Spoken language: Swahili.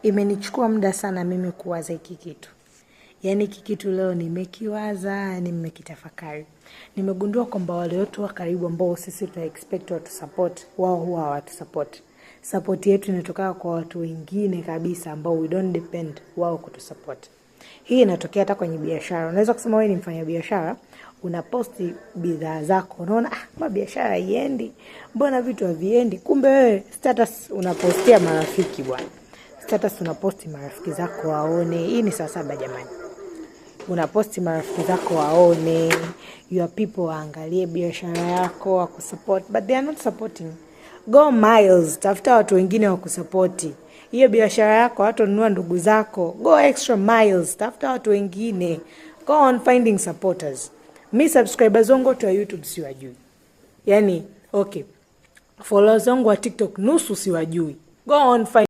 Imenichukua muda sana mimi kuwaza hiki kitu. Yaani hiki kitu leo nimekiwaza, nimekitafakari. Nimegundua kwamba wale wetu wa karibu ambao sisi tuna expect watu support, wao huwa hawatu support. Support yetu inatoka kwa watu wengine kabisa ambao we don't depend wao kutusupport. Hii inatokea hata kwenye biashara. Unaweza kusema wewe ni mfanyabiashara, unaposti bidhaa zako, unaona ah, biashara haiendi, mbona vitu haviendi? Kumbe wewe status unapostia marafiki bwana. Status unaposti marafiki zako waone. Hii ni saa saba jamani. Unaposti marafiki zako waone, your people waangalie biashara yako, wakusupport, but they are not supporting. Go miles, tafuta watu wengine wa kusapoti hiyo biashara yako, hawatanunua ndugu zako. Go extra miles, tafuta watu wengine. Go on finding supporters. Mi subscribers wangu wote wa YouTube siwajui, yani okay, followers wangu wa TikTok nusu siwajui. Go on find